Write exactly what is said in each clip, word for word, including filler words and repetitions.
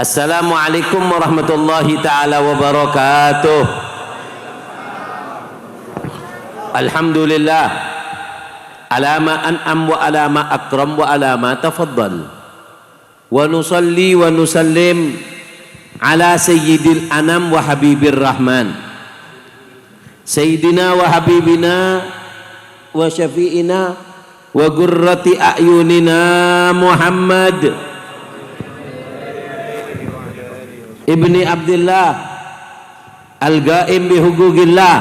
Assalamualaikum warahmatullahi taala wabarakatuh. Alhamdulillah. Ala ma an'am wa ala ma akram wa ala ma tafaddal. Wa nusalli wa nusallim ala sayyidil anam wa habibir rahman. Sayyidina wa habibina wa syafi'ina wa qurrati a'yunina Muhammad ibni Abdillah al-qaim bi huquqillah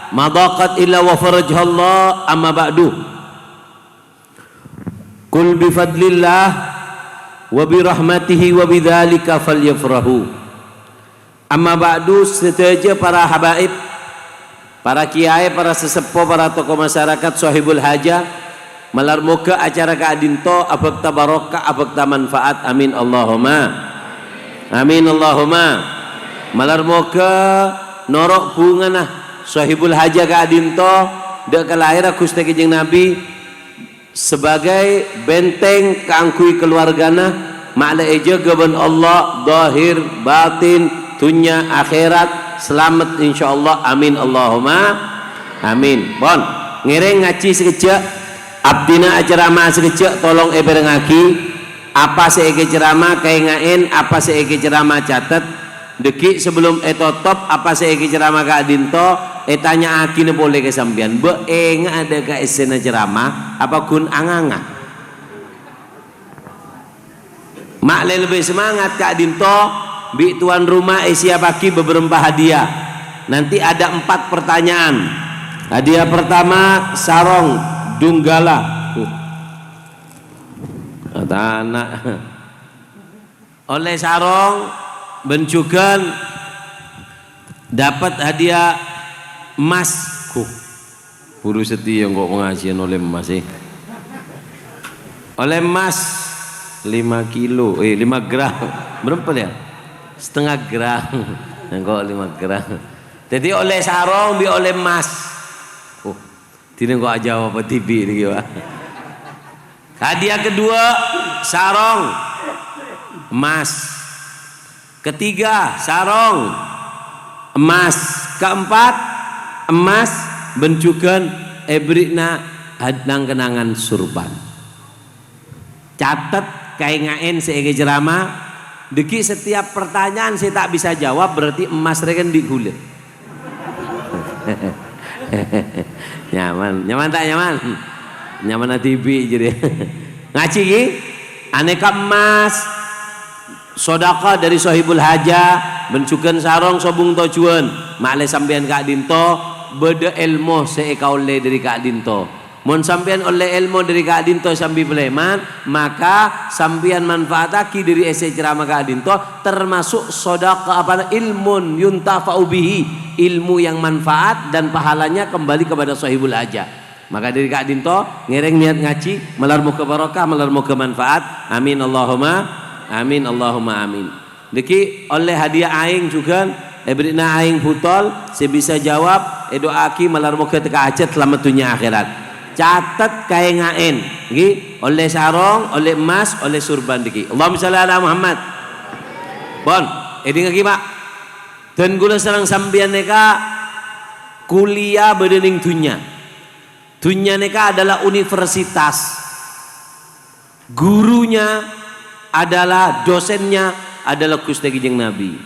ma daqat illa wa farajahallah, amma ba'du. Qul bi fadlillah wa bi rahmatihi wa bidzalika falyafrahu. Amma ba'du, sadhâjâ para habaib, para kiyaè, para saseppo, para tokoh masyarakat, sohibul hajah, malar moghâ acara ka'dinto abhâkta barokah, abhâkta manfaat. Amin, Allahumma. Amin, Allahumma. Malar moghâ noro' bhungana sohibul hajah ka'dinto, dâ' kalaèra Ghustè Kanjeng Nabi, sebagai benteng kaangghuy kaluwargana, ma'lè èjâgâ bân Allah, dhahir, batin, dhunnya, akhèrat, salamet, insyaallah. Amin, Allahumma amin. Pon, ngèrèng ngajhi sakejjhâ', abdhina acerama sakejjhâ', tolong èpèrengngaghi. Apa sè èkacerama, kaènga'è, apa sè èkacerama, catet. Dhâggi' sabellum ètotop apa sè èkacerama ka'dinto, ètanya'aghina polè ka sampèyan, "Bâ' enga'a dâ' ka essèna cerama, apa ghun anganga?" Ma'lè lebbi semangat ka'dinto, bi' tuan rumah èsiyappaghi beberapa hadiah. Nanti ada empat pertanyaan. Hadiah pertama, sarong Donggala. Uh. Tana'. Ollè sarong bân jhughân dapet hadiah emmas. Huh, buru satèya engko' pangajiân ollè emmas, eh. Ollè emmas lima kilo, eh, lima gram. Berapa ya? Setengah gram. Engko' lima gram. Dhâddhi ollè sarong bi' ollè emmas. Huh, dinah engko' ajâwâb dhibi' nèka, Pak. Hadiah kedua, sarong emas. Ketiga, sarong emas. Keempat, emas bân jhughân èberri'na had-, nang-kennangan surban. Catet, kaènga'è sè èkacerama, dhâggi' setiap pertanyaan sè ta' bisa jawab, berarti emmas rè kan dhi' ghulâ. Nyaman, nyaman ta' nyaman? Nyaman dhibi' jârèya. Ngajhi ghi, anèka emmas, sodaqah dhâri sohibul hajah, bân jhughân sarong sobung tojjhuwân. Ma'lè sampèyan ka'dinto, bâdâ èlmo sè èkaollè dhâri ka'dinto. Mon sampèyan ollè èlmo dhâri ka'dinto sambi palèman, maka sampèyan manfaataghi dhâri essè cerama ka'dinto, termasuk sodaqah apa, ilmun yuntafa'u bihi, ilmu yang manfaat dan pahalanya kembali kepada sohibul hajah. Maka dhâri ka'dinto, ngèrèng niat ngajhi, malar moghâ barokah, malar moghâ manfaat. Amin, Allahumma amin, Allahumma amin. Nèkè ollè hadiah aèng jhughân, èberri'na aèng butol, sè bisa jawab, èdu'aaghi malar moghâ tèka ajhât salamet dhunnya akhèrat. Catet kaènga'è, ngghi, ollè sarong, ollè emmas, ollè surban nèkè. Allahumma shalli ala Muhammad. Pon, èdingngaghi, Pak. Dân kaulâ sareng sampèyan nèka kuliah bâdâ nèng dhunnya. Dhunnya nèka adalah universitas. Gurunya adalah, dosennya adalah Ghustè Kanjeng Nabi.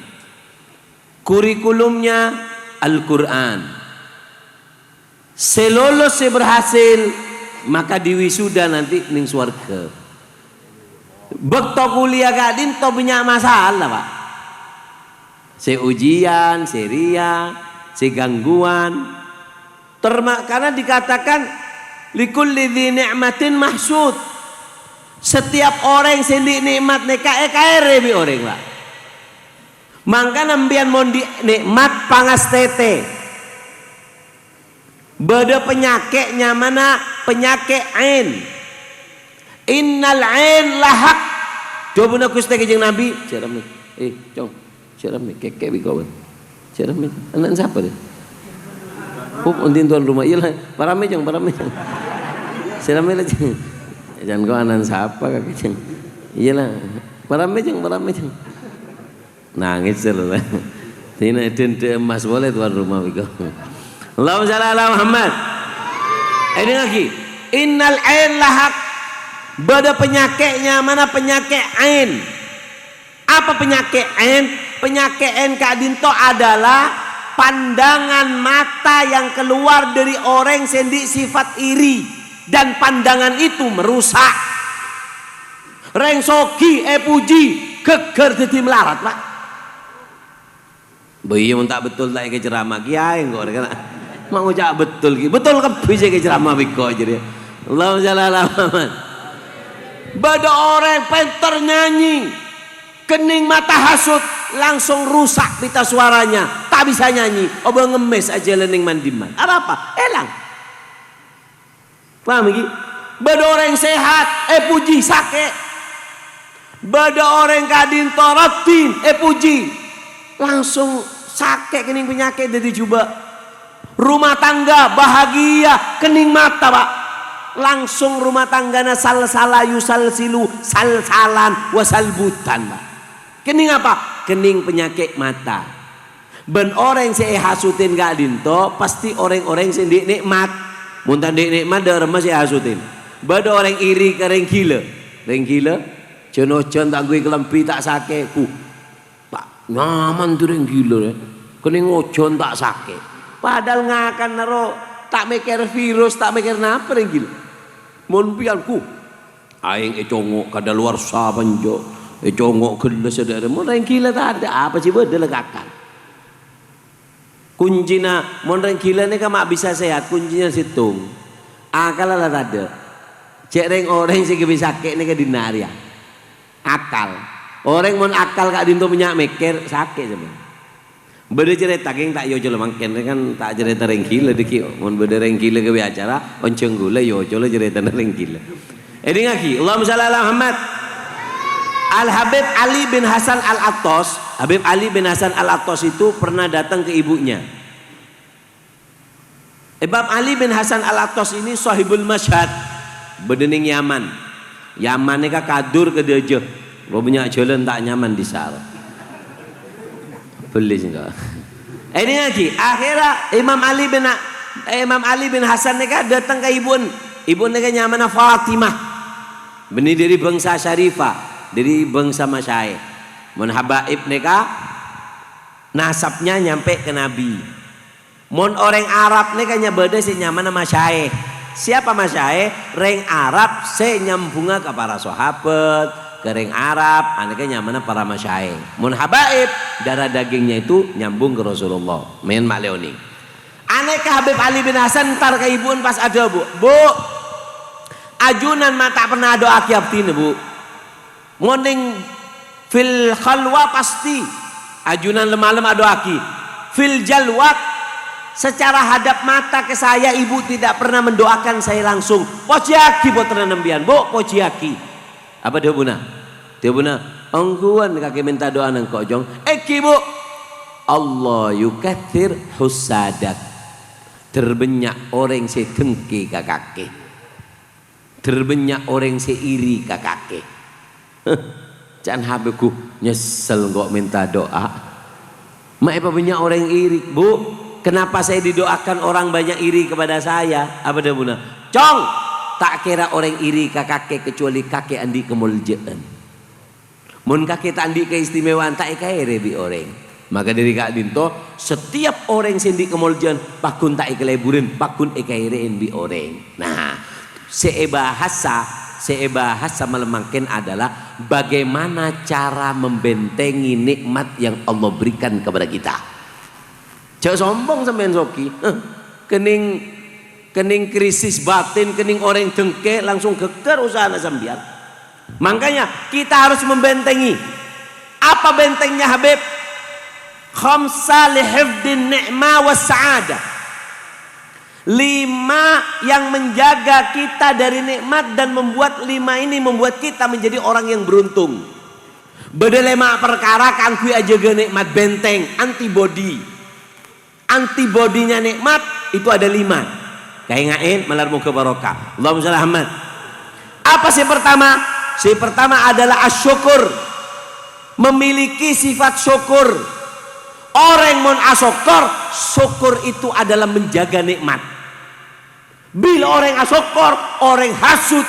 Kurikulumnya Al-Qur'an. Sè lolos, sè berhasil, maka diwisuda nanti nèng sowarghâ. Bâkto kuliah ka'dinto bânnya' masalah, Pak. Sè ujian, sè rèya, sè gangguan. Terma-, karena dikatakan, "Likulli dzi ni'matin mahsud." Setiap orèng sè andi' nè'mat nèka èkaèrè bi' orèng, Pak. Mangkana sampèyan mon andi' nè'mat, pangastètè. Bâdâ panyakè' nyamana panyakè' aèn. "Innal aèn lahaq." Dhâbuna Ghustè Kanjeng Nabi, "Jhâ' rammè. Eh, Cong, jhâ' rammè. Kèkè' bi' kaulâ. Jhâ' rammè. Ana'na sapa, dâ?" "Pup, onti tuan rumah." "Iyâ la, parammè, Cong, parammè, Cong." "Sè rammè la, Cong." "Jhân ko' ana'na sapa, kakè, Cong?" "Iyâ la, parammè, Cong, parammè, Cong." Nangès, lho. Sèna dendhe' emmas polè tuan rumah bhiko. Allahumma shalli ala Muhammad. Èdingngaghi. Innal ain lahak. Bâdâ panyakè' nyamana panyakè' ain. Apa panyakè' ain? Panyakè' ain ka'dinto adalah pandangan mata yang keluar dari orèng sè andi' sifat iri, dan pandangan itu merusak. Rèng soghi èpojhi, ghâgghâr dhâddhi malarat, Pak. Bâ iyâ, mon ta' bettol ta' èkacèramah, kèyaè engko' rè kana'. Ma' ngoca' bettol, ghi. Bettol kabbhi sè èkacèramah bhiko jârèya. Allahumma shalli ala Muhammad. Bâdâ orèng pènter nyanyi, kenning mata hasut, langsung rusak pita suaranya, ta' bisa nyanyi, obâ ngemmès ajhâlân neng man-dimman. Arapa? Èlang. Paham iki? Bâdâ orèng sehat, èpojhi sakè'. Bâdâ orèng ka'dinto raddhin, èpojhi. Langsung sakè' kenning panyakè' dhâddhi jhubâ'. Rumah tangga bahagia, kenning mata, Pak. Langsung rumah tanggana salsala yusalsilu, salsalan wa salbutan, Pak. Kenning apa? Kenning panyakè' mata. Bân orèng sè èhasutin ka'dinto pastè rèng-orèng sè andi' nè'mat. Mon ta' andi' nè'mat, dâ' remma sè èhasutin. Bâdâ orèng iri ka rèng ghilâ. Rèng ghilâ, jân-ojân ta' ngangghuy kalambhi, ta' sakè', bu. Ta' nyaman tu rèng ghilâ, rè. Kenning ojân ta' sakè'. Padahal ngakanna ro ta' mèkkèr virus, ta' mèkkèr napa rèng ghilâ. Mon pèyan, bu, aèng ècongo' kadaluwarsa panjâ, ècongo' ghellâ' sadhâjâna. Mon rèng ghilâ tadâ', apa sè bâdâ la kakal. Kuncina, mon rèng ghilâ nèka ma' bisa sehat, kuncina sèttong. Akalla la tadâ'. Cè' rèng-orèng sè ghâbây sakè' nèka dinna' rèya. Akal. Orèng mon akal ka'dinto bânnya' mèkkèr, sakè' sampèyan. Bâdâ carèta, kèng ta' èocol mangkèn, kan ta' carèta rèng ghilâ dhâggi'. Mon bâdâ rèng ghilâ ghâbây acara, onjhâng ghulâ èocol carètana rèng ghilâ. Èdingngaghi, Allahumma shalli ala Muhammad. Al Habib Ali bin Hasan Al Attas, Habib Ali bin Hasan Al Attas itu pernah datang ke ibunya. Imam Ali bin Hasan Al-Attas ini sahibul masyhad, bâdâ neng Yaman. Yaman nèka kadur ka dâjâ. Lo bânnya' jhâlân ta' nyaman dissa' ro. Bellè sèngko'. Èdingngaghi, akhèrra Imam Ali bin A-, Imam Ali bin Hasan nèka dâteng ka ibu'en. Ibu'en nèka nyamana Fatimah. Bânnè dâri bangsa Syarifah, dâri bangsa Masyae. Mon Habaib nèka nasabnya nyampe ka Nabi. Mon orèng Arab nèka nya-, bâdâ sè nyamana Masyae. Siapa Masyae? Rèng Arab sè nyambhungnga ka para sahabat, ka rèng Arab, anèka nyamana para Masyae. Mon Habaib, darah dagingnya itu nyambung ke Rasulullah. Mèn ma' lè onèng. Anèka Habib Ali bin Hasan entar ka ibu'en pas adhâbu, "Bu, ajunan ma' ta' pernah adu'aaghi abdhina, Bu." Mon neng fil khalwa pasti. Ajunan lem-malem adu'aaghi. Fil jalwa, secara hadap mata ke saya, ibu tidak pernah mendoakan saya langsung. Pojiyaghi pottrana sampèyan, Bu, pojiyaghi. Apa dhâbuna? Dhâbuna, "Ongghuwân kakè mènta do'ana engko', Jong." "Èngghi, Bu." "Allah yukatsir husadak." Dâr bânnya' orèng sè dengki ka kakè. Dâr bânnya' orèng sè iri ka kakè. Ca'na Habib, "Ghu, nyessel engko' mènta do'a. Ma' èpabânnya' orèng iri, Bu. Kenapa saya didoakan orang banyak iri kepada saya?" Apa dhâbuna? "Cong, ta' kèra orèng iri ka kakè kecuali kakè andi' kamoljâ'ân." Mon kakè ta' andi' kaistimewaan, ta' èkaèrè bi' orèng. Maka dâri ka'dinto, setiap orèng sè andi' kamoljâ'ân, pagghun ta' èkalèburân, pagghun èkaèrè'è bi' orèng. Nah, sè èbahasa, sè èbahasa malem mangkèn adalah bagaimana cara membentengi nikmat yang Allah berikan kepada kita. Jhâ' sombong sampèyan soghi. Heh, kenning, kenning krisis batin, kenning orèng dengkè, langsung ghâgghâr usahana sampèyan. Makanya, kita harus membentengi. Apa bentengnya, Habib? Khamsa li hifdin ni'mah was sa'adah. Lima yang menjaga kita dari nikmat dan membuat lima ini membuat kita menjadi orang yang beruntung. Bâdâ lèma' parkara kaangghuy ajâgâ nikmat, benteng, antibodi. Antibodinya nikmat itu ada lima. Kaènga'è, malar moghâ barokah. Allahumma shalli Muhammad. Apa sè pertama? Sè pertama adalah asyukur. Memiliki sifat syukur. Orèng mon asokkor, syukur itu adalah menjaga nikmat. Bilâ orèng asokkor, orèng hasut,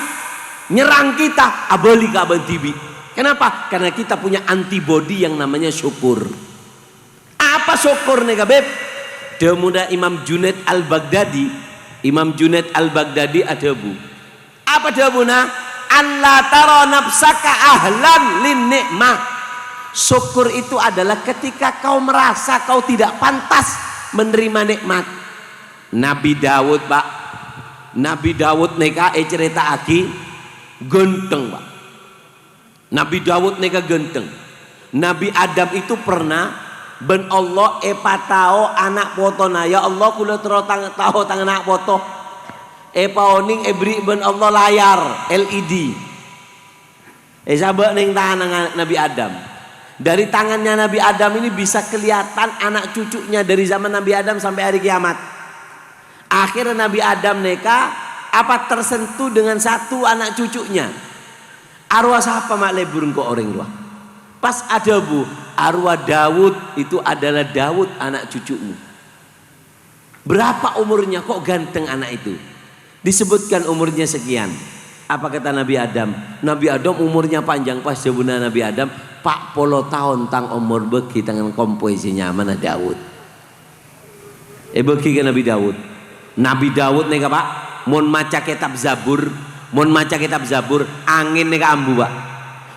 nyerang kita, abâli ka abâ' dhibi'. Kenapa? Karena kita punya antibodi yang namanya syukur. Apa syukur nèka, Bib? Dhâbuna Imam Junaid Al-Baghdadi. Imam Junaid Al-Baghdadi adhâbu, apa dhâbuna? "An la tara nafsaka ahlan lin ni'mah." Syukur itu adalah ketika kau merasa kau tidak pantas menerima nikmat. Nabi Daud, Pak. Nabi Daud nèka ècarèta'aghi ghântheng, Pak. Nabi Daud nèka ghântheng. Nabi Adam itu pernah bân Allah èpatao ana' potona, "Ya Allah, kaulâ terro tang-, tao tang ana' poto." Èpaonèng èberri' bân Allah layar L E D. Èsabâ' neng tanangnga Nabi Adam. Dari tangannya Nabi Adam ini bisa kelihatan anak cucunya dari zaman Nabi Adam sampai hari kiamat. Akhirnya Nabi Adam nèka apa tersentuh dengan satu anak cucunya. "Arowa sapa ma' lebur engko' orèng rowa?" Pas adhâbu, "Arowa Daud, itu adalah Daud anak cucumu." "Berapa umurnya? Kok ganteng anak itu?" Disebutkan umurnya sekian. Apa kata Nabi Adam? "Nabi Adam umurnya panjang." Pas dhâbuna Nabi Adam, "Pa' polo taon tang omor, bâgi tang kompoy sè nyamana Daud." Èbâgi ka Nabi Daud. Nabi Daud nèka, Pak, mon maca kètab Zabur, mon maca kètab Zabur, angèn nèka ambu, Pak.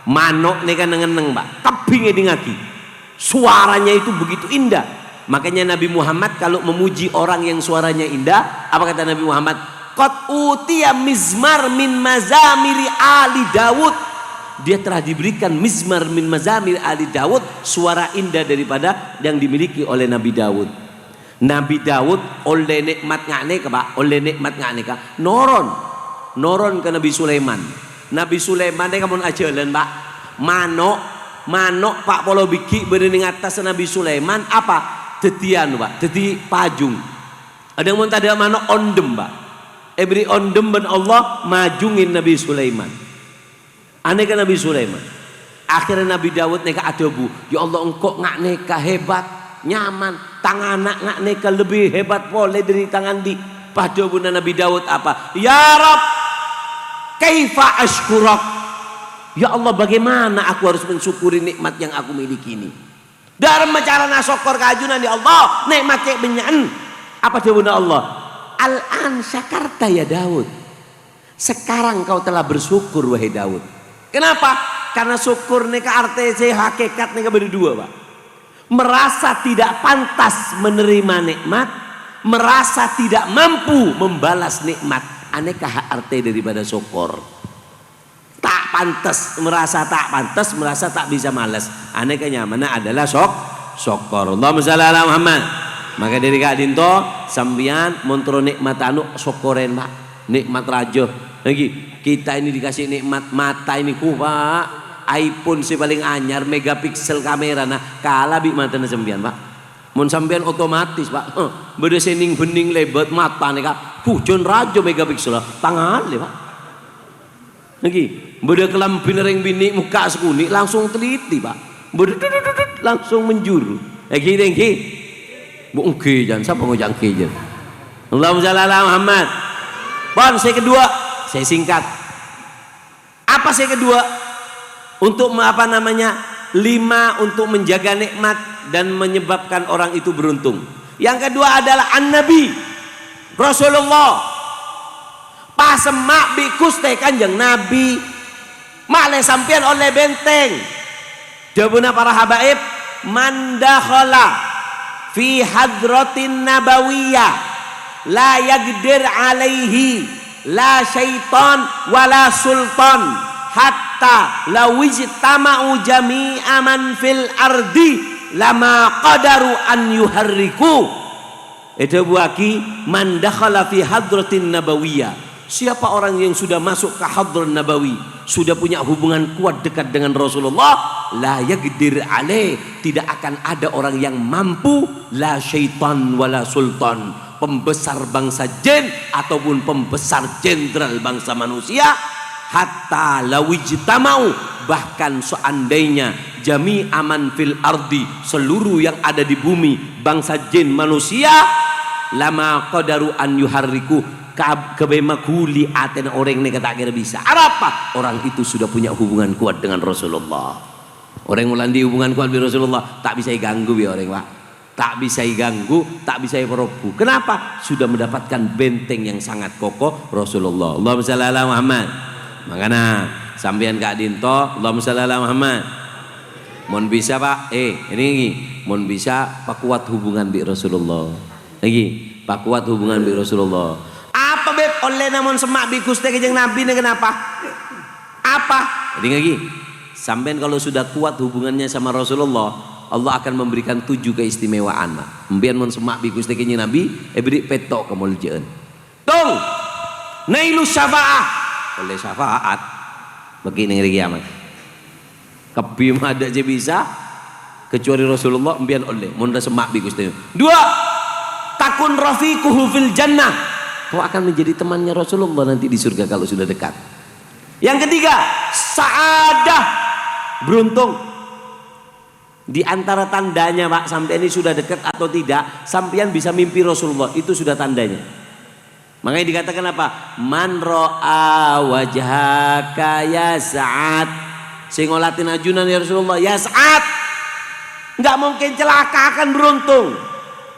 Mano' nèka neng-enneng, Pak. Kabbhi ngèdingngaghi. Suaranya itu begitu indah. Makanya Nabi Muhammad kalau memuji orang yang suaranya indah, apa kata Nabi Muhammad? "Qad utiya mizmar min mazamiri ali Daud." Dia telah diberikan mizmar min mazamir ali Daud, suara indah daripada yang dimiliki oleh Nabi Daud. Nabi Daud ollè nè'mat nga' nèka, Pak, ollè nè'mat nga' nèka. Noron. Noron ka Nabi Sulaiman. Nabi Sulaiman nèka mon ajhâlân, Pak. Mano', mano' pa' polo bighi' bâdâ neng attassa Nabi Sulaiman, apa? Dhâddhi anu, Pak, dhâddhi pajung. Adhâng mon tadâ' mano', ondhem, Pak. Èberri' ondhem bân Allah, majungè Nabi Sulaiman. Anèka Nabi Sulaiman. Akhirnya Nabi Daud nèka adhâbu, "Ya Allah, engko' nga' nèka hebat, nyaman. Tang ana' nga' nèka lebbi hebat polè dâri tang andi'." Pas dhâbuna Nabi Daud apa? "Ya Rabb, kaifa asykurak? Ya Allah, bagaimana aku harus mensyukuri nikmat yang aku miliki ini? Dâremma carana sokkor ka Ajunan, ya Allah, nè'mat cè' bânnya'en." Apa dhâbuna Allah? "Al-an syakarta ya Daud. Sekarang kau telah bersyukur, wahai Daud." Kenapa? Karena syukur nèka artè sè hakikat nèka bâdâ dua, Pak. Merasa tidak pantas menerima nikmat, merasa tidak mampu membalas nikmat. Anèka ha-, artè daripada sokkor. Ta' pantes, merasa ta' pantes, merasa ta' bisa males. Anèka nyamana adalah sok-, sokkor. Allahumma shalli ala Muhammad. Maka dâri ka'dinto, sampèyan mon terro nè'mat anu, sokkorè, Pak. Nè'mat rajâ. Lagi, kita ini dikasih nikmat mata ini, huh, Pak. iPhone sè palèng anyar, megapiksel kamèrana, kala bi' matana sampèyan, Pak. Mon sampèyan otomatis, Pak. Huh, bâdâ sè nèng-bhennèng lèbât mata nèka, huh, jân rajâ megapiksel, tangalè, Pak. Ngghi, bâdâ kalambhina rèng binè' mokka' sakonè' langsung teliti, Pak. Bâdâ dut, dut, dut, dut, langsung menjuru. Èngghi, èngghi. Bu, èngghi, jân sapa ngoca' èngghi, jân? Allahumma shalli ala Muhammad. Pon, sè kedua, saya singkat. Apa sè kedua? Untuk me-, apa namanya? Lima, untuk menjaga nikmat dan menyebabkan orang itu beruntung. Yang kedua adalah An-Nabi, Rasulullah. Pasemma' bi' Ghustè Kanjeng Nabi, ma'lè sampèyan ollè bhenteng. Dhâbuna para habaib, "Man dakhala fi hadratin nabawiyah la yaqdir alaihi la syaitan wa la sultan, hatta law ijtama'u jami'a man fil ardi lama qadaru an yuharriku." Èdhâbuwâghi, "Man dakhala fi hadratin nabawiyah." Siapa orang yang sudah masuk ke hadrat Nabawi, sudah punya hubungan kuat dekat dengan Rasulullah, la yaqdir alaih, tidak akan ada orang yang mampu, la syaitan wala sultan, pembesar bangsa jin ataupun pembesar jenderal bangsa manusia, Hatta lawijtama'u, bahkan seandainya jami'a man fil ardi, seluruh yang ada di bumi, bangsa jin, manusia, lama qadaru an yuharriku, kab-, kabay maghuli atena orèng nèka ta' kèra bisa. Arapa? Orang itu sudah punya hubungan kuat dengan Rasulullah. Orèng mon la andi' hubungan kuat bi' Rasulullah, ta' bisa èganggu bi' orèng, Pak. Ta' bisa èganggu, ta' bisa èparobu. Kenapa? Sudah mendapatkan benteng yang sangat kokoh, Rasulullah. Allahumma shalli ala Muhammad. Mangkana, sampèyan ka'dinto, Allahumma shalli ala Muhammad. Mon bisa, Pak, eh, ini, ini. Mon bisa, pakuat hubungan bi' Rasulullah. Lagi, pakuat hubungan bi' Rasulullah. Apa, Beb, ollèna mon semma' bi' Ghustè Kanjeng Nabi nèka napa? Apa? Dingngaghi, sampèyan kalau sudah kuat hubungannya sama Rasulullah, Allah akan memberikan tujuh keistimewaan, Pak. Sampèyan mon semma' bi' Ghustè Kanjeng Nabi, èberri' pètto' kamolja'an. Tong! Nailu syafa'ah. Ollè syafaat. Bagi neng hari kiamat. Kabbhi ma' adâ' sè bisa, kecuali Rasulullah, sampèyan ollè. Mon la semma' bi' Ghustè. Dua, takun rafiquhu fil jannah. Kau akan menjadi temannya Rasulullah nanti di surga kalau sudah dekat. Yang ketiga, sa'adah, beruntung. Di antara tandanya, Pak, sampai ini sudah dekat atau tidak, sampeyan bisa mimpi Rasulullah, itu sudah tandanya. Makanya dikatakan apa? "Man ra'a wajhaka yas'ad." Sè ngolatin ajunan, "Ya Rasulullah, yas'ad." Nggak mungkin celaka, akan beruntung.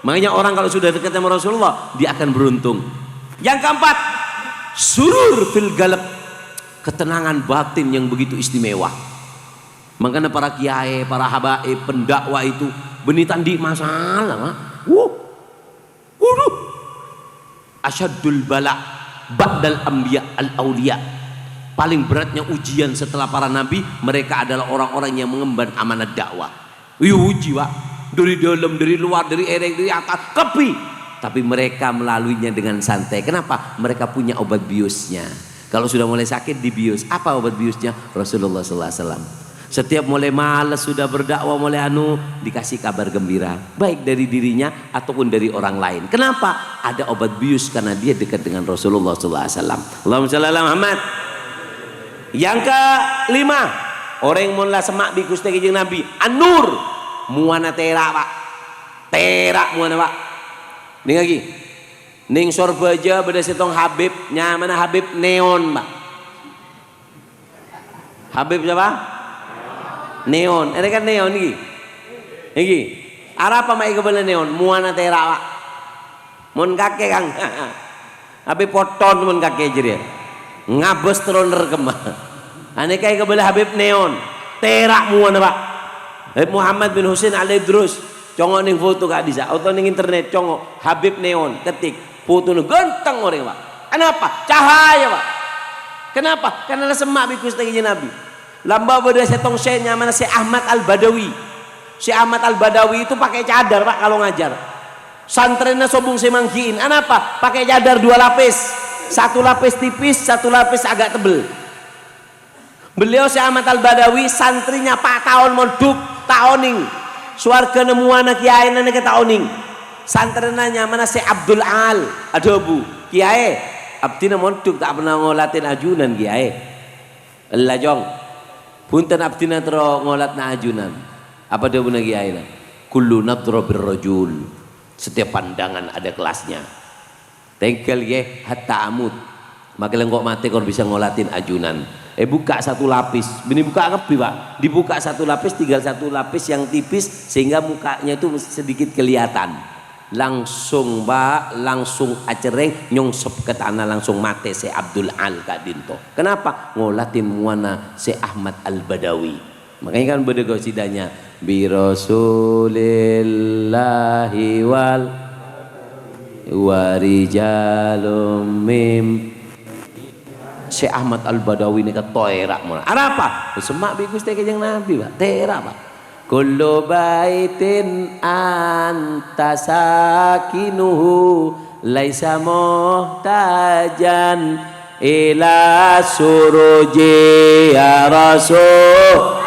Makanya orang kalau sudah dekat sama Rasulullah, dia akan beruntung. Yang keempat, surur fil galab. Ketenangan batin yang begitu istimewa. Mangkana para kiai, para habaib, pendakwah itu bânnè ta' andi' masalah, Pak. Wuh. Waduh. Asyaddul bala ba'dal anbiya al auliya. Paling beratnya ujian setelah para nabi, mereka adalah orang-orang yang mengemban amanat dakwah. Èuji, Pak. Dari dalam, dari luar, dari èrèng, dari atas, kabbhi. Tapi mereka melaluinya dengan santai. Kenapa? Mereka punya obat biusnya. Kalau sudah mulai sakit, dibius. Apa obat biusnya? Rasulullah sallallahu alaihi wasallam. Setiap mulai malas sudah berdakwah, mulai anu, dikasih kabar gembira. Baik dari dirinya ataupun dari orang lain. Kenapa? Ada obat bius karena dia dekat dengan Rasulullah sallallahu alaihi wasallam. Allahumma shalli ala Muhammad. Yang kelima, orèng mon la semma' bi' Ghustè Kanjeng Nabi, an-nur, mowana tèra', Pak. Tèra' mowana, Pak. Dingngaghi. Neng Sorbhâjâ bâdâ sèttong Habib, nyamana Habib Neon, Pak. Habib sapa? Neon. Èrèng kan Neon iki. Iki. Arapa ma' èkabâlâ Neon? Mowana tèra', Pak. Mon kakè, Kang. Habib Poton mon kakè jârèya. Ngabâs terro nerkemma. Anèka èkabâlâ Habib Neon. Tèra' mowana, Pak. Habib Muhammad bin Husain Al Idrus. Congo' neng foto ka'dissa', otabâ neng internet, congo', Habib Neon, ketik, fotona ganteng orèng, Pak. Kenapa? Cahaya, Pak. Kenapa? Karena la semma' bi' Ghustè Kanjeng Nabi. Lambâ' bâdâ sèttong syekh nyamana Syekh Ahmad Al-Badawi. Syekh Ahmad Al-Badawi itu pakai cadar, Pak, kalau ngajar. Santrèna sobung sè mangghi'in. Anapa? Pakai cadar dua lapis. Satu lapis tipis, satu lapis agak tebel. Beliau Syekh Ahmad Al-Badawi, santrèna pa' taon mondhuk, ta' onèng. Sowarghâna mowana kiyaèna nèka ta' onèng. Santrèna nyamana Syekh Abdul Al, adhâbu, "Kiyaè, abdhina mondhuk ta' pernah ngolatin ajunan, Kiyaè." "Ella, Cong. Bhunten abdhina terro ngolatna ajunan." Apa dhâbuna kiyaèna? "Kullu nadhra birrajul." Setiap pandangan ada kelasnya. Tèngghâl, yè, hatta amut. Makè la engko' matè kor bisa ngolatin ajunan. Eh, buka satu lapis. Bânnè buka kabbhi, Pak. Dibuka satu lapis, tinggal satu lapis yang tipis, sehingga mukanya itu sedikit kelihatan. Langsung, Pak, langsung acerrèng, nyongsep ka tana, langsung matè Syekh Abdul Al ka'dinto. Kenapa? Ngolatin mowana Syekh Ahmad Al-Badawi. Makanya kan bâdâ qasidahnya, "Bi Rasulillahi wal wa rijalum mim." Syekh Ahmad Al-Badawi nèka tèra' mon. Arapa? Semma' bi' Ghustè Kanjeng Nabi, Pak. Tèra', Pak. "Kullu baitin anta sakinuhu laisa muhtajan ila suruji ya Rasul."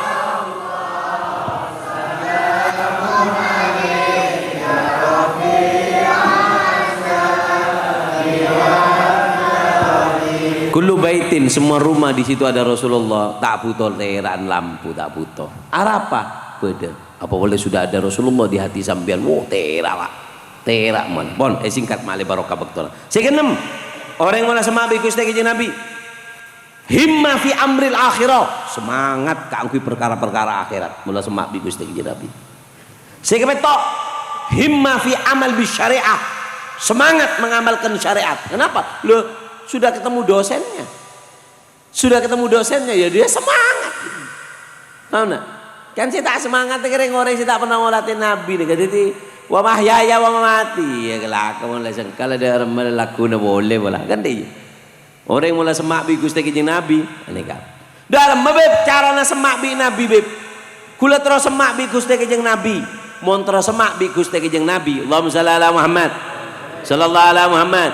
Kullu baitin, semua rumah di situ ada Rasulullah, ta' buto tera'an lampu, ta' buto. Arapa? Bâdâ. Apa polè sudah ada Rasulullah di hati sampèyan? Wo, tera', Pak. Tera' mon. Pon, èsingkat malè barokah bâktona. Sè keenem, orèng mola semma' bi' Ghustè Kanjeng Nabi. Himma fi amril akhirah, semangat kaangghuy parkara-parkara akhirat. Mola semma' bi' Ghustè Kanjeng Nabi. Sè kapètto', himma fi amal bis syariah, semangat mengamalkan syariat. Kenapa? Loh, sudah ketemu dosennya. Sudah ketemu dosennya, ya dia semangat. Paham ndak? Kan sè ta' semangat kèng orèng sè ta' pernah ngolatè Nabi nèka. Dhâddhi, "Wa mahyaya wa mamati." Ya, kalako mon la sengkala dâ' remma lagghuna polè pola. Kan dhâ' iyâ. Orèng mola semma' bi' Ghustè Kanjeng Nabi, nèka. Dâ' remma, Bib, carana semma' bi' Nabi, Bib. Kaulâ terro semma' bi' Ghustè Kanjeng Nabi. Mon terro semma' bi' Ghustè Kanjeng Nabi, Allahumma shalli ala Muhammad. Sallallahu ala Muhammad.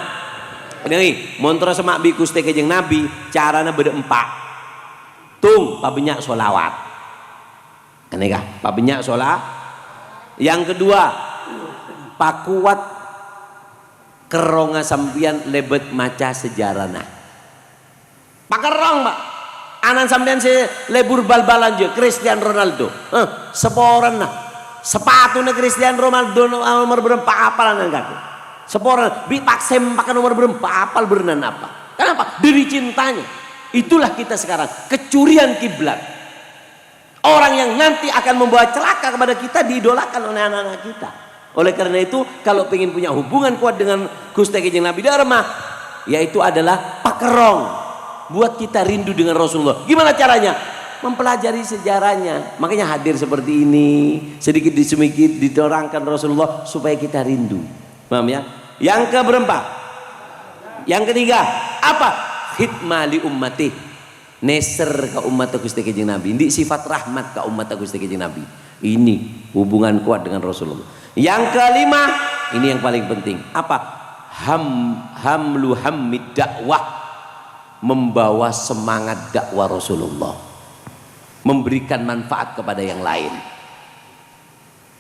Nèngghi, mon terro semma' bi' Ghustè Kanjeng Nabi, carana bâdâ empa'. Tung, pabânnya' sholawat. Nèka, pabânnya' shola-, Yang kedua, pakuat kerrongnga sampèyan lèbât maca sejarana. Pakerrong, Pak. Ana'na sampèyan sè lebur bal-balan jâ, Cristiano Ronaldo. Heh, saporana. Sapatuna Cristiano Ronaldo no-, nomor bârâmpa apal ana'na kakè. Saporana. Bi' pak-, sèmpakan nomor bârâmpa apal bârâmpa. Kenapa? Dari cintanya. Itulah kita sekarang. Kecurian kiblat. Orang yang nanti akan membawa celaka kepada kita diidolakan oleh anak-anak kita. Oleh karena itu, kalau pengen punya hubungan kuat dengan Ghustè Kanjeng Nabi dâ' remma, yaitu adalah pakerrong buat kita rindu dengan Rasulullah. Gimana caranya? Mempelajari sejarahnya. Makanya hadir seperti ini, sedikit demi sedikit diterangkan Rasulullah supaya kita rindu. Paham ya? Yang keberempat, yang ketiga, apa? Khidmah li ummati. Nèser ka ommatta Ghustè Kanjeng Nabi. Andi' sifat rahmat ka ommatta Ghustè Kanjeng Nabi. Ini hubungan kuat dengan Rasulullah. Yang kelima, ini yang paling penting. Apa? Ham-, hamlu hammid dakwah. Membawa semangat dakwah Rasulullah. Memberikan manfaat kepada yang lain.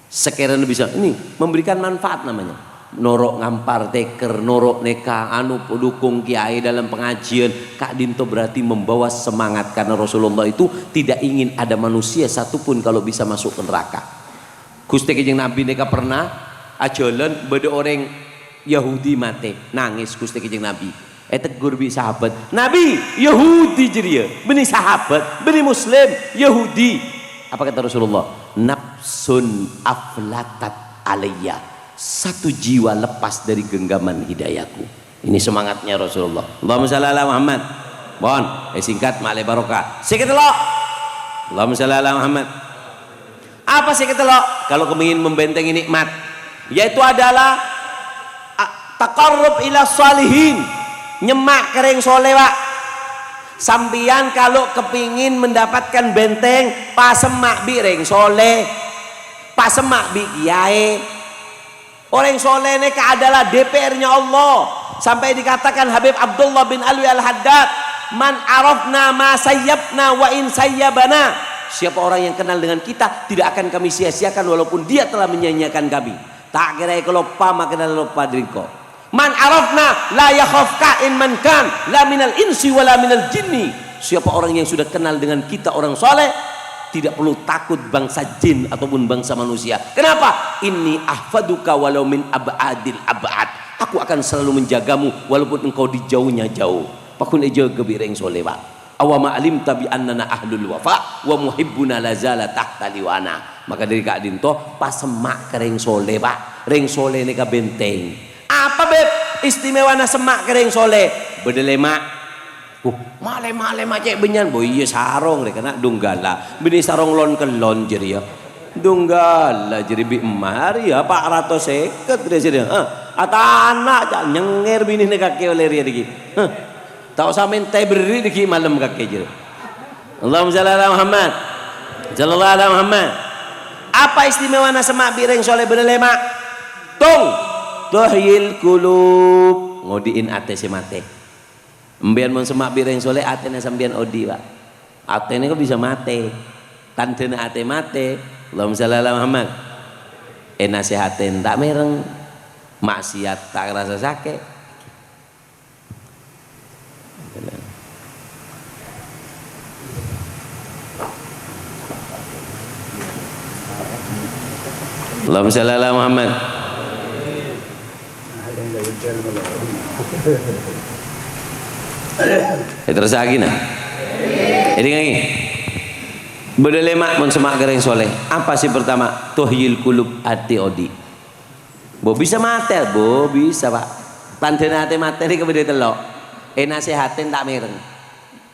Sakèrana bisa, ini memberikan manfaat namanya. Noro' ngampar tèkèr, noro' nèka, anu, dukung kiai dalam pengajian, ka'dinto berarti membawa semangat, karena Rasulullah itu tidak ingin ada manusia satupun kalau bisa masuk ke neraka. Ghustè Kanjeng Nabi nèka pernah ajhâlân, bâdâ orèng Yahudi matè, nangès Ghustè Kanjeng Nabi. Ètegghur bi' sahabat, "Nabi, Yahudi jârèya, bânnè sahabat, bânnè Muslim, Yahudi." Apa kata Rasulullah? "Nafsun aflatat alayya." Satu jiwa lepas dari genggaman hidayaku. Ini semangatnya Rasulullah. Allahumma shalli ala Muhammad. Pon, èsingkat, malè barokah. Sè katello'. Allahumma shalli ala Muhammad. Apa sè katello'? Kalau kepingin membentengi nikmat, yaitu adalah, a, taqarrub ila shalihin, nyemma' ka rèng soleh, Pak. Sampèyan kalau kepingin mendapatkan benteng, pasemma' bi' rèng soleh, pasemma' bi' kiyaè. Orèng soleh nèka adalah D P R-nya Allah. Sampai dikatakan Habib Abdullah bin Alwi Al-Haddad, "Man arafna ma sayyabna wa in sayyabana." Siapa orang yang kenal dengan kita, tidak akan kami sia-siakan walaupun dia telah menyia-nyiakan kami. Ta' kèra èkaloppa makè la loppa dâri engko'. "Man arafna la yakhaf ka'in man kan, la minal insi wa la minal jinni." Siapa orang yang sudah kenal dengan kita orang soleh, tidak perlu takut bangsa jin ataupun bangsa manusia. Kenapa? "Inni ahfaduka walau min ab'adil ab'ad." Aku akan selalu menjagamu walaupun engkau di jauhnya jauh. Pagghun èjâgâ bi' rèng soleh, Pak. "Awa ma alimta bi annana ahlul wafa wa muhibbuna la zala tahta liwana." Maka dâri ka'dinto, pasemma' ka rèng soleh, Pak. Rèng soleh nèka benteng. Apa, Beb, istimewana semma' ka rèng soleh? Bâdâ lèma'. Uh, ma' lèma', lèma' cè' bânnya'an. Bo iyâ sarong rè kana' Donggala. Bânnè sarong lon-kellon jârèya. Donggala jârèya bi' emma' rèya pa' ratos sèket rè jârèya. Hah, atana' ca' nyengngèr binèna kakè ollè rèya dhiggi'. Hah, ta' osa mènta èberri' dhiggi' malem kakè jârèya. Allahumma shalli ala Muhammad. Sallallahu ala Muhammad. Apa istimewana semma' bi' rèng soleh bâdâ lèma'? Tung, tuhyil qulub, ngodi'in atè sè matè. Sampèyan mon semma' bi' rèng soleh, atèna sampèyan odi', Pak. Atè nèko bisa matè. Tandhâna atè matè. Allahumma shalli ala Muhammad. Ènasèhatè ta' mèreng. Maksiat ta' ngrasa sakè'. Allahumma shalli ala Muhammad. Èterrosaghi, nah. Èdingaghi. Bâdâ lèma' mon semma' ka orèng soleh. Apa sè pertama? Tuhyil qulub, atè odi'. Bo bisa matè, bo bisa, Pak. Tandhâna atè matè nèka bâdâ tello'. Ènasèhatè ta' mèreng.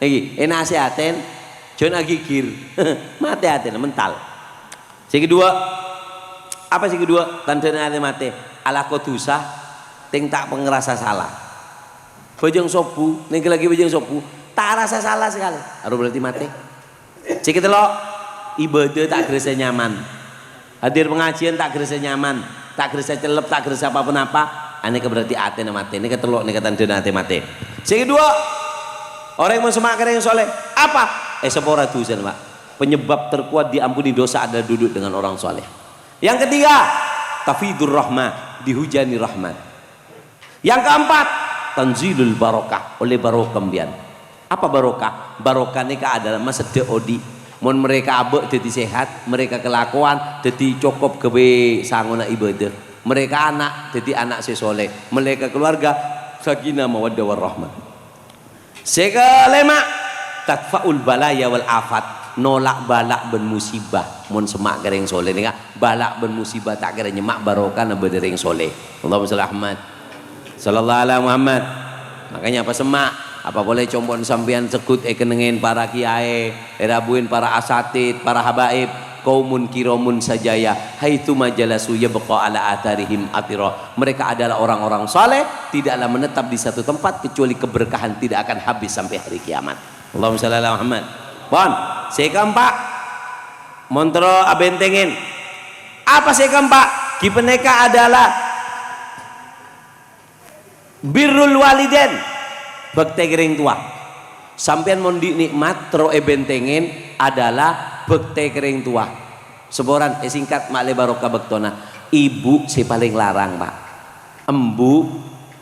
Èngghi, ènasèhatè, jhân aghigir. Matè atèna, mental. Sè kedua, apa sè kedua? Tandhâna atè matè. Alako dhusa, tèng ta' pangrasa sala. Bhâjâng sobbhu, nèngghâllaghi bhâjâng sobbhu, ta' rasa sala sakalè. Aro berarti matè. Sè katello', ibadah ta' ghârâsa nyaman. Hadir pangajiân ta' ghârâsa nyaman, ta' ghârâsa cellep, ta' ghârâsa pa-ponapa. Anèka berarti atèna matè. Nèka tello' nèka tandhâna atè matè. Sè kedua, orèng mon semma' ka orèng soleh, apa? Èsapora dhusana, Pak. Penyebab terkuat diampuni dosa adalah duduk dengan orang soleh. Yang ketiga, tafidur rahmah, dihujani rahmat. Yang keempat, tanzilul barokah, ollè barokah sampèyan. Apa barokah? Barokah nèka adalah maseddhâ odi'. Mon mereka abâ' dhâddhi sehat, mereka kelakuan dhâddhi cokop ghâbây sangona ibadah. Mereka ana' dhâddhi ana' sè soleh. Mereka keluarga sakinah mawaddah warahmah. Sè kalèma', tadfa'ul balaya wal afat, nolak bâlâ' bân musibah. Mon semma' ka orèng soleh nèka, bâlâ' bân musibah ta' kèra nyemma' barokana bâdâ orèng soleh. Allahumma shalli Ahmad. Sallallahu ala Muhammad. Makanya apa semma', apa polè compo'na sampèyan segghut èkennengngè para kiyaè, èrabuwin para asatid, para habaib, qaumun kiramun sajaya, haitsuma jalasu yabqa ala atharihim athira. Mereka adalah orang-orang saleh, tidaklah menetap di satu tempat kecuali keberkahan tidak akan habis sampai hari kiamat. Allahumma shalli ala Muhammad. Pon, sè kaempa', mon terro abhentengngè. Apa sè kaempa'? Ghi panèka adalah birrul walidain, bhâktè ka rèng towa. Sampèyan mon andi' nè'mat terro èbhentengngè adalah bhâktè ka rèng towa. Saporana èsèngkat ma'lè barokah bâktona. Ibu sè palèng larang, Pak. Embu',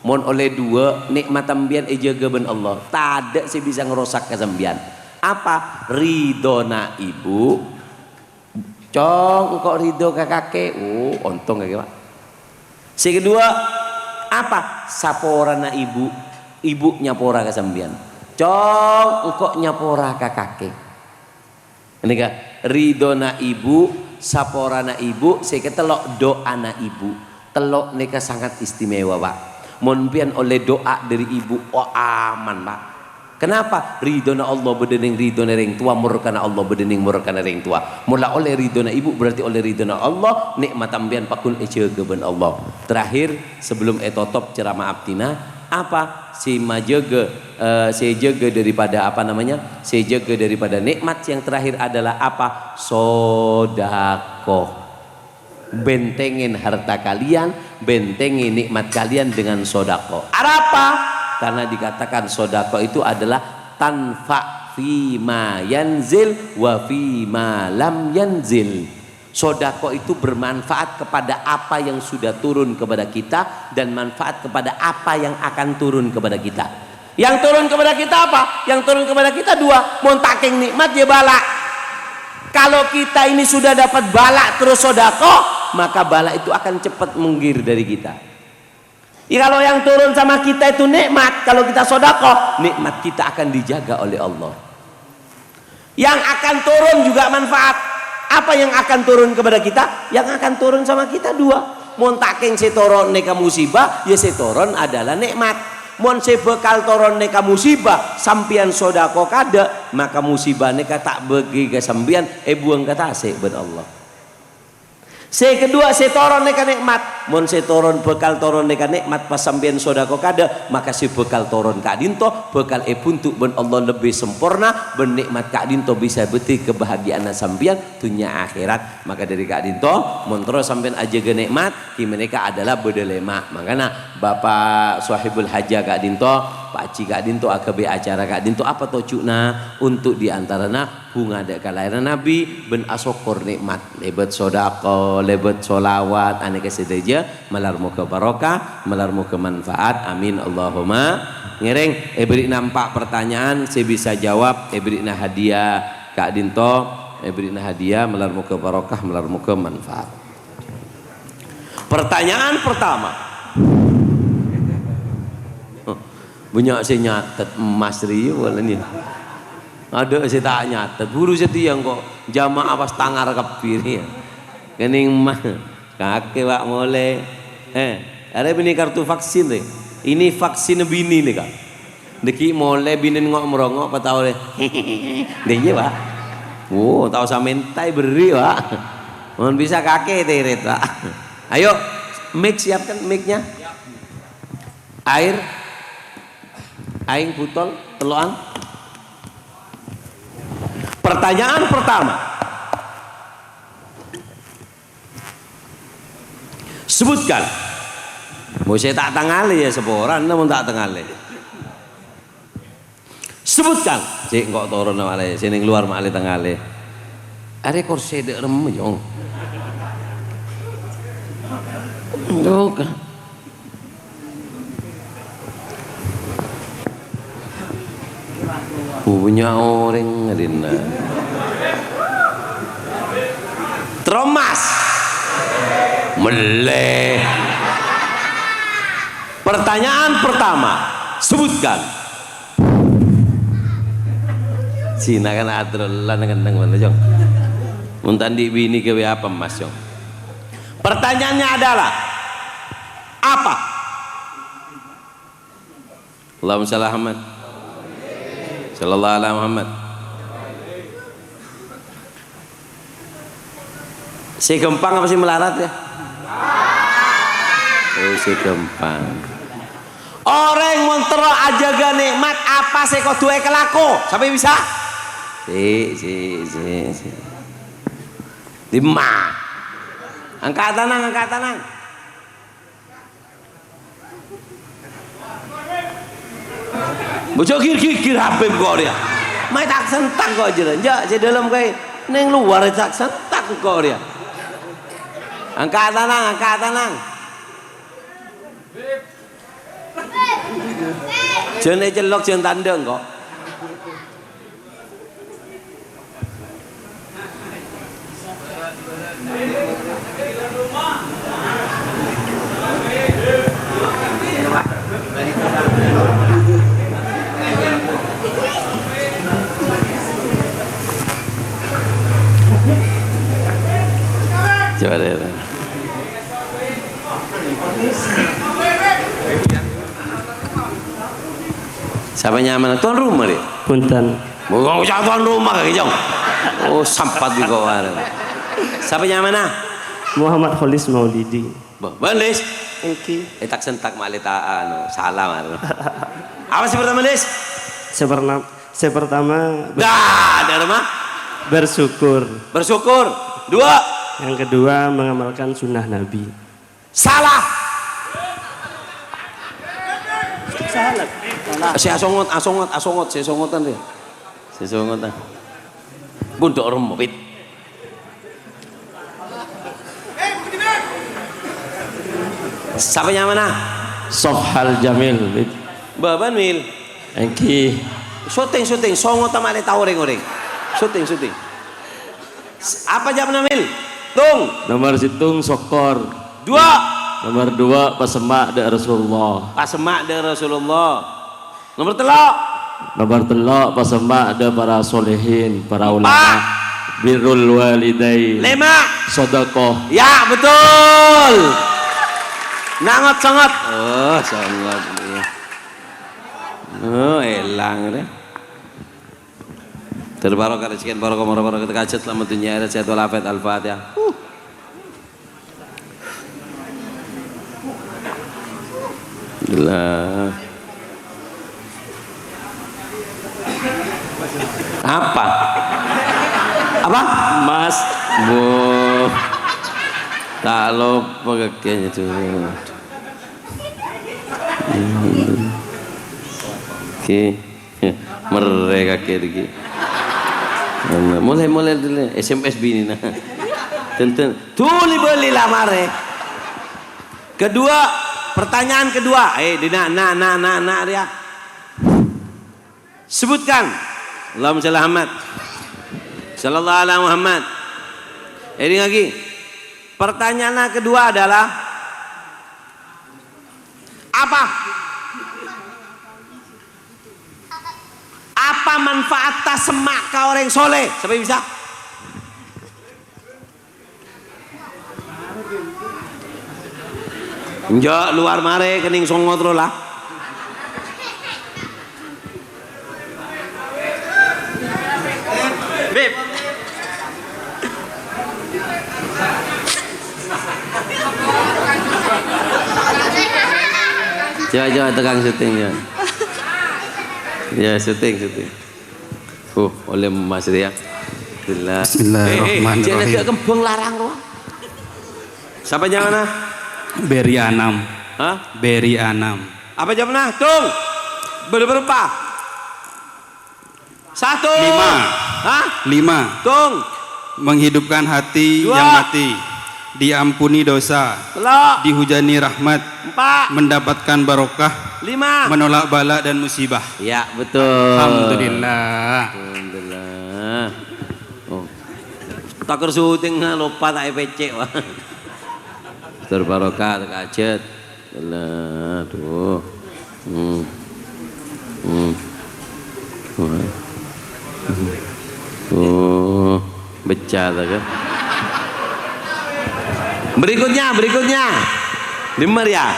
mon ollè duwâ', nè'mat sampèyan èjâgâ bân Allah. Tadâ' sè bisa ngarosak ka sampèyan. Apa? Ridhona ibu. Cong, engko' ridho ka kakè. Oh, ontong kakè, Pak. Sè kedua, apa? Saporana ibu. Ibu nyapora ka sampèyan. Cong, engko' nyapora ka kakè. Nèka, ridhona ibu, saporana ibu, sè katello' do'ana ibu. Tello' nèka sangat istimewa, Pak. Mon sampèyan ollè do'a dâri ibu, oh, aman, Pak. Kenapa? Ridhona Allah bâdâ nèng ridhona rèng towa, morkana Allah bâdâ nèng morkana rèng towa. Mon la ollè ridhona ibu, berarti ollè ridhona Allah, nè'mat sampèyan pagghun èjâgâ bân Allah. Terakhir, sebelum ètotop ceramah abdhina, apa sè majâgâ, eh, sè jâgâ daripada, apa namanya, sè jâgâ daripada nè'mat yang terakhir adalah apa? Sodakoh. Bentengin harta kalian, bentengin nikmat kalian dengan sodako. Arapa? Karena dikatakan sodako itu adalah tanfa fima yanzil wa fima lam yanzil. Sodako itu bermanfaat kepada apa yang sudah turun kepada kita dan manfaat kepada apa yang akan turun kepada kita. Yang turun kepada kita apa? Yang turun kepada kita dua. Mon ta' kèng nikmat, ya bala'. Kalau kita ini sudah dapat bala' terus sodako, maka bala' itu akan cepat minggir dari kita. Ya, kalau yang turun sama kita itu nikmat, kalau kita sodako, nikmat kita akan dijaga oleh Allah. Yang akan turun juga manfaat. Apa yang akan turun kepada kita? Yang akan turun sama kita dua. Mon ta' kèng sè toron nèka musibah, ya sè toron adalah nikmat. Mon sè bhâkal toron nèka musibah, sampèyan sodako kadâ', maka musibah nèka ta' bâgi ka sampèyan, èbuwâng ka tasè' bân Allah. Sè kedua, sè toron nèka nikmat. Mon sè toron bhâkal toron nèka nikmat pas sampèyan sodako kadâ', maka sè bhâkal toron ka'dinto bhâkal èbhuntu' bân Allah lebbi samporna, bân nikmat ka'dinto bisa bâdhi kebahagiaanna sampèyan dhunnya akhèrat. Maka dâri ka'dinto, mon terro sampèyan ajâgâ nikmat, ghi manèka adalah bâdâ lèma'. Mangkana Bapak Sohibul Haja ka'dinto, Pak Haji ka'dinto aghâbây acara ka'dinto, apa toju'na? Untuk di antarana bhunga dâ' kalaèranna Nabbhi bân asokkor nè'mat, lèbât sodako, lèbât sholawat, anèka sadhâjâ, malar moghâ barokah, malar moghâ manfaat. Amin, Allahumma. Ngèrèng, èbherri'na empa' pertanyaan, sè bisa jawab, èbherri'na hadiah ka'dinto, èbherri'na hadiah, malar moghâ barokah, malar moghâ manfaat. Pertanyaan pertama. Bânnya' sè nyatet emmas rèya polana. Adâ' sè ta' nyatet. Buru satèya engko' jamaah pas tangar kabbhi rèya. Kènèng emmas. Kakè, Pak, molè. Eh, arèya bânnè kartu vaksin, rè. Ini vaksin binè nè, Kak. Dâgghi' molè binèn ngo'-mrongo' patao rè. Dâ' iyâ, Pak. Wo, tao samènta èberri', Pak. Mon bisa kakè tèrèt, Pak. Ayo, mic siapkan mic-nya. Air. Aèng butol, tello'an. Pertanyaan pertama. Sebutkan. Mo sè ta' tangalè ya saporana mon ta' tangalè. Sebutkan. Cè' engko' toron malè, sè neng luar malè tangalè. Arè korsè dâ' remma, Jong. Jong. Punya orèng ngadinna. Tromas. Mellè. Pertanyaan pertama, sebutkan. Sina kan adrollan kenneng mana, Jong? Mun ta' andi' binè ghâbây apa, Mas, Jong? Pertanyaannya adalah, apa? Allahumma shalli ala Muhammad. Sallallahu ala Muhammad. Sè ghâmpang apa sè malarat, ya? Oh, sè ghâmpang. Orèng mon terro ajâgâ nè'mat, apa sè kodhu èkalako? Sampè' bisa? Sè, sè, sè, sè. Dimma? Angka' tanang, angka' tanang. Bojho gir-gigir Habib kok rèya. Maè tak sentak kok jârèya. Enjâ', sè dâlem kaè neng luar tak sentak kok rèya. Angka' tanang, angka' tanang. Jhân ècellok, jhân tandhâng kok. Coba deh. Sapa nyamana? Tuan rumah dia? Punten. Bukan usah tuan rumah kake, Jong. Oh, sampat juga orang. Sapa nyamana? Muhammad Kholis Maulidi. Bo, Bang Lis. Enggih. Eh, tak sentak malih ta anu, salah, Mar. Apa sih pertama, Lis? Seperna-, saya pertama ber- Dah, ada rumah. Bersyukur. Bersyukur. Dua. Yang kedua, mengamalkan sunnah Nabi. Salah. Salah. Salah. Sè asongot, asongot, asongot, sè songotan rè. Sè songotan. Bundok remmo, Pit. Sapa nyamana? Sofhal Jamil, Pit. Baban, Mil. Enggih. Syuting, syuting. Songotan malè tao rèng-orèng. Syuting, syuting. Apa jawabnya, Mil? Tung. Nomor sèttong, sokor. Dua. Nomor dua, pasemma' dâ' Rasulullah. Pasemma' dâ' Rasulullah. Nomor tello'. Nomor tello', pasemma' dâ' para solehin, para ulama. Empa'. Birrul walidain. Lèma'. Sodakoh. Ya, betul. Nangot songot. Oh, songot. Iya. Oh, èlang deh. Terbarokah rezeki, barokah umur, barokah kajhât, selamat dunia akhirat, sehat walafiat. Al-Fatihah. Alhamdulillah. Apa? Apa? Mas. Bu. Tak lupa kakeknya tuh. Oke. Merrè kakè dhâggi'. Molè, molè, molè. S M S binèna. Tenten. Dhuli bâli la marè. Kedua, pertanyaan kedua. Eh, dina, na, na, na, na, rèya. Sebutkan. Allahumma shalli Muhammad. Sallallahu ala Muhammad. Èdingngaghi. Pertanyaan kedua adalah, Apa? Apa manfaatta semma' ka orèng soleh? Sapa bisa? Enjâ', luar marè kennèng songo terro la. Bib. Coba, coba, tukang syuting, coba. Ya, syuting, syuting. Oh, ollè emmas rèya. Alhamdulillah. Bismillahirrahmanirrahim. Eh, eh, jârèya kembhâng larang rowa. Sapa nyamana? Beri Anam. Hah? Beri Anam. Apa nyamana? Tung. Bâdâ bârâmpa? Satu. Lima. Hah? Lima. Tung. Menghidupkan hati Dua. yang mati. Diampuni dosa. Tello'. Dihujani rahmat. Empa'. Mendapatkan barokah. Lima. Menolak bala dan musibah. Ya, betul. Alhamdulillah. Alhamdulillah. Oh. Takèr syuting, loppa ta' èpècè', wah. Terbarokah, terkajat. Alah, aduh. Hmm. Hmm. Wah. Hmm. Oh, becca ta, kan? Berikutnya, berikutnya. Dimma rèya?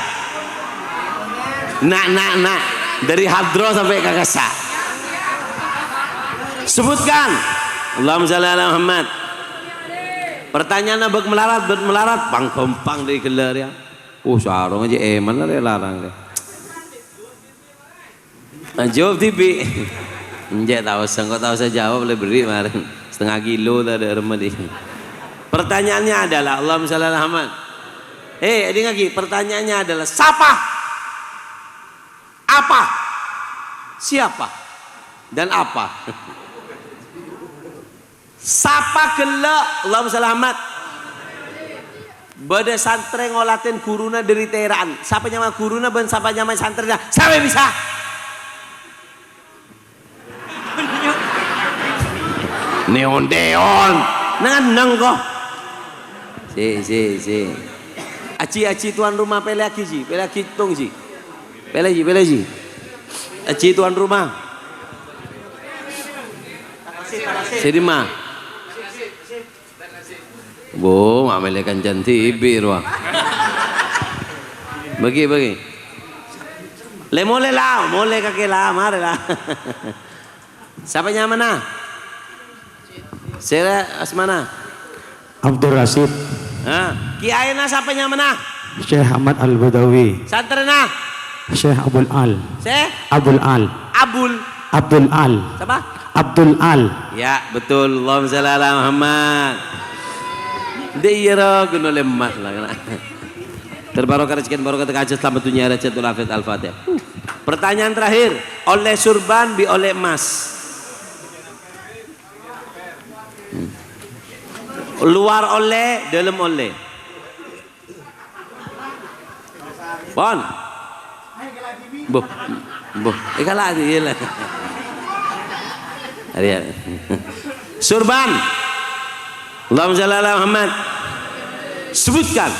Nah, nah, nah. Dari hadro sampai ka kassa'. Sebutkan. Allahumma shalli ala Muhammad. Pertanyaanna bâk malarat, bâk malarat, pang-ghâmpang dâri ghellâ' rèya. Oh, sarong aja eman la larang deh. Nah, jawab dhibi'. Enjâ', ta' osa, engko' ta' osa jawab, la berri' marèn. Setengah kilo ta' ada remedi. Pertanyaannya adalah, Allahumma shalli ala Muhammad. Eh, èdingngaghi, pertanyaannya adalah, sapa? Apa? Siapa? Dan apa? Sapa ghellâ'? Allahumma shalli Muhammad. Bâdâ santrè ngolatè ghuruna dâri Tera'an. Sapa nyama ghuruna bân sapa nyama santrèna? Sapa bisa? Neon-deon. Neng-enneng ko. Si, si, si. Aji, aji tuan rumah pèlèaghi, ji. Pèlèaghi tong, ji. Pèlè, ji, pèlè, ji. Aji tuan rumah. Sè dimma? Bo, ma' mèlè kancana dhibi' rowa. Bâgi, bâgi. Lè molè la, molè kakè la, marè la. Sapa nyamana? Sèra asmana? Abdul Rasid. Ha, kiyaèna sapa nyamana? Syekh Ahmad Al-Badawi. Santrèna? Syekh Abul Al. Syekh? Abul Al. Abul. Abdul Al. Sapa? Abdul Al. Ya, betul. Allahumma shalli ala Muhammad. Dè' iyâ ro, ghun ollè emmas la, kèna. Terbarokah rejhekkèna, barokah terkajât, selamat dunia, akhirat, wal afiat, Al-Fatihah. Pertanyaan terakhir, ollè surban bi' ollè emmas? Hmm. Luar ollè, dâlem ollè. Pon. Mbuh. Mbuh. Èkala' iyâ la. Arèya. Surban. Allahumma shalli ala Muhammad. Sebutkan.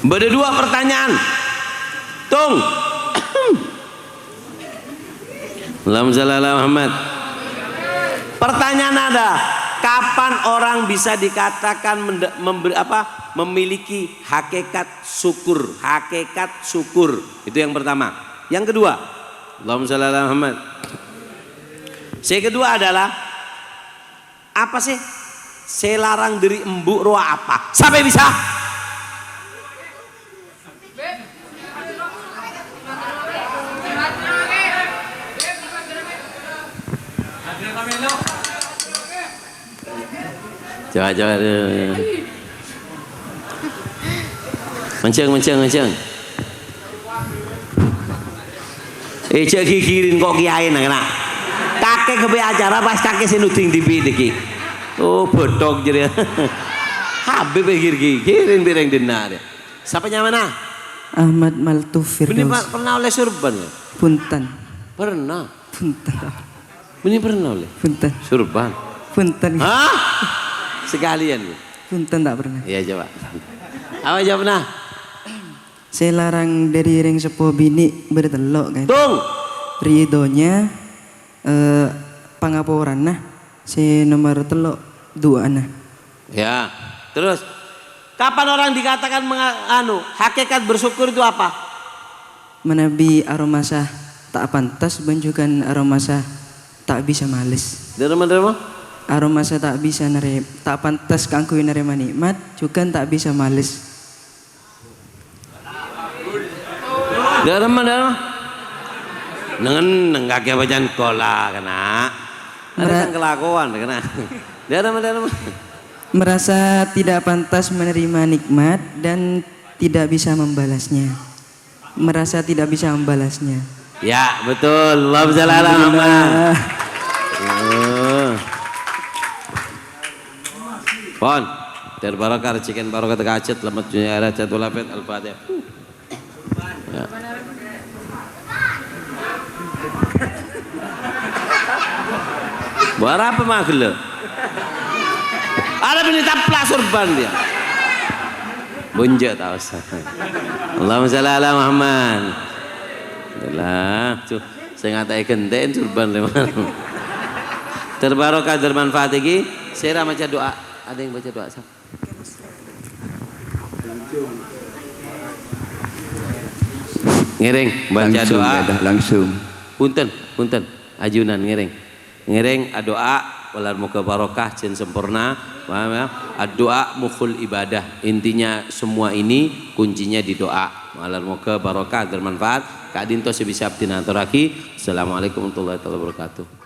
Bâdâ dua pertanyaan. Tung. Allahumma shalli ala Muhammad. Pertanyaan ada, kapan orang bisa dikatakan mende-, memberi, apa, memiliki hakikat syukur? Hakikat syukur. Itu yang pertama. Yang kedua, Allahumma shalli ala Muhammad. Yang kedua adalah, apa sih sè larang dâri embu' rowa apa? Sapa bisa? Coba, coba. Mancèng, mancèng, mancèng. Eh, jhâ' ghighiri' ko' kiyaèna, kèna. Kakè ghâbây acara pas kakè sè nodhing dhibi' dhâggi'. Oh, bâthok jârèya. Habib ghighiri' bi' rèng dhinna' rè. Sapa nyamana? Ahmad Maltuf Bânnè Firdaus. Pa-, pernah ollè surban, ya? Punten. Pernah. Punten. Bânnè pernah ollè? Punten. Surban. Punten. Hah? Sekalian, ya? Punten, tak pernah. Iya, coba. Apa jawabnya? Sè larang dâri rèng seppo binè' bâdâ tello', kan? Tung. Ridhonya, eh, pangaporana. Sè nomer tello', du'ana. Ya. Terus, kapan orang dikatakan menga-, anu, hakikat bersyukur itu apa? Manabi aromasa ta' pantes bân jhughân aromasa ta' bisa males. Dâremma, dâremma? Aromasa ta' bisa narè-, ta' pantes kaangghuy narèma nè'mat, jhughân ta' bisa males. Dâremma, dâremma? Nengneng kakè bâcaan sekolah, kena. Ada Mera- yang kelakuan, kena. Dâremma, dâremma? Merasa tidak pantas menerima nikmat dan tidak bisa membalasnya. Merasa tidak bisa membalasnya. Ya, betul. Allahumma shalli ala Muhammad. Alhamdulillah. Oh. Pon. Ter barokah, rejhekkèn barokah, teka hajat, selamat dunia akhirat, sehat walafiat. Al-Fatihah. Ya. Buat apa mah gelo? Ada bini taplak surban dia. Bunjuk tak usah. Allahumma shalli ala Muhammad. Alhamdulillah. Tuh, saya ngatai genteng surban lima. Terbarokah, bermanfaat iki. Sera maca doa. Ada yang baca doa, Sam? Ngèrèng, baca Langsung, doa. Ya, dah, langsung. Punten, punten. Ajunan ngèrèng. Ngèrèng ado'a, malar moghâ barokah, jhân samporna. Paham, ya? Addu'a mukhul ibadah. Intinya semua ini kuncinya di doa. Malar moghâ barokah, bermanfaat. Ka'dinto sè bisa abdhina atorraghi. Assalamualaikum warahmatullahi taala wabarakatuh.